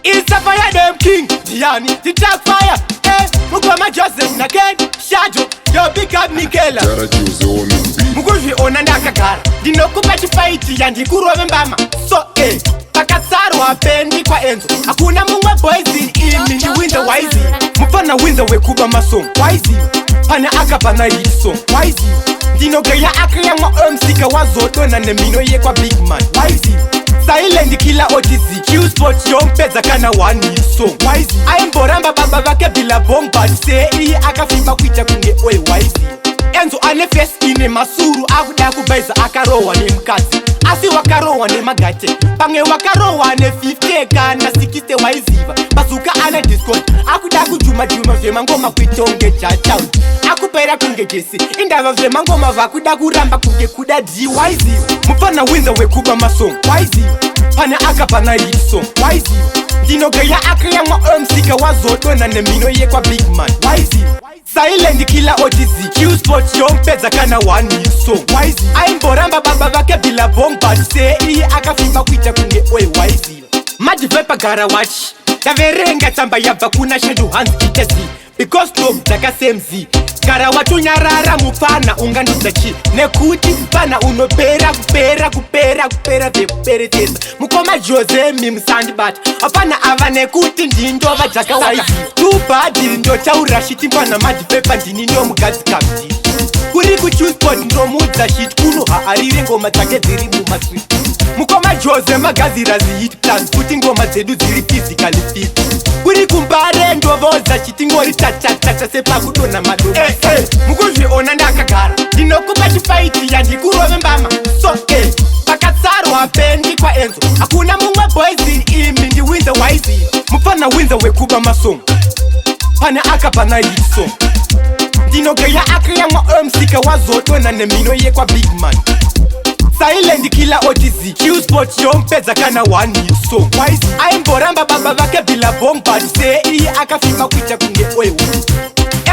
It's a fire them king Diani Tichafire. Eh, mukoma Joseph na Ken Shajo. Yo, big up Michaela. Jara Jose on the beat. Mukuzviona ndakagara, ndinokupa chifight yandikurove mbama. So pakatsarwa pendi kwaEnzo, hakuna mumwe boys imi ndiwinze waiziva. Mufana winze wekuba masong waiziva, pane akapana hit song waiziva. Ndinogeya akayamwa omsika wazodona nemhino yekwa big man waiziva. Silent Killer otz Qsport yompedza kana one hit song waiziva. Aimboramba baba vake Billabong, but sei akafimba kuita kunge oy waiziva. Enzo ane face ine masuru, akuda kubaiza akarohwa nemukadzi, asi wakarohwa nemagate, pamwe wakarohwa ne50 kana 60 waiziva. Bazuka ane discord, akuda kujuma-juma zvemangoma kuitonge jachaut, akupera kunge jesi. Indava zvemangoma vakuda kuramba kunge kuda d waiziva. Mufana winza wekuba masong waiziva, pane akapana hit song waiziva. Ndinogeya akayamwa omsika wazodona nemhino yekwa big man waiziva. Silent Killer otz Qsport yompedza kana one hit song waiziva. Aimboramba baba vake Billabong, but sei akafimba kuita kunge oy waiziva. Madhivepa gara wachi taverenga tsamba yabva kuna Shadow Hands itezi because dog dzakasemzi. Gara watonyarara mupfana, ungandudza chi nekuti pana unopera kupera kupera kupera zvekuperetesa. Mukoma Jose, mimusandibata hapana ava nekuti ndindova dzakawaiziva tubhadhi. Ndotaura shit mpana madhipepa, ndini ndomugadzika mdii kuri kuchusport, ndomudza shit kuno haarire ngoma dzake dziri mumastreet. Mukoma Jose, magadzira zihit plus kuti ngoma dzedu dziri physically fit. Kuri kumbare ndovodza chitingori tatatata sepakudonha madoma. Mukuzviona ndakagara, ndinokupa chifight yandikurove mbama. So pakatsarwa pendi kwaEnzo, hakuna mumwe boys imi ndiwinze waiziva. Mufana winze wekuba masong, pane akapana hit song. Ndinogeya akayamwa omsika wazodona nemhino yekwa big man. Silent Killer otz Qsport yompedza kana one hit song waiziva. Aimboramba baba vake Billabong, but sei akafimba kuita kunge oy.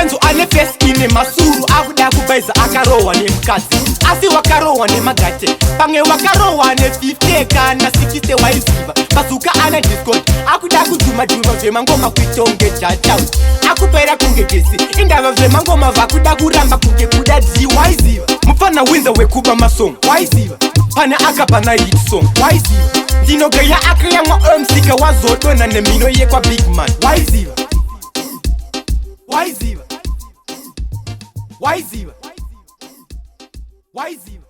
Enzo ane face ine masuru, akuda kubaiza akarohwa nemukadzi, asi wakarohwa nemagate, pamwe wakarohwa ne50 kana 60 waiziva. Bazuka ane discord, akuda kujuma-juma zvemangoma kuitonge jachaut, akupera kunge jesi. Indava zvemangoma vakuda kuramba kunge kuda d waiziva. Mufana winza wekuba masong waiziva, pane akapana hit song waiziva. Ndinogeya akayamwa omsika wazodona nemhino yekwa big man waiziva, waiziva, waiziva, waiziva.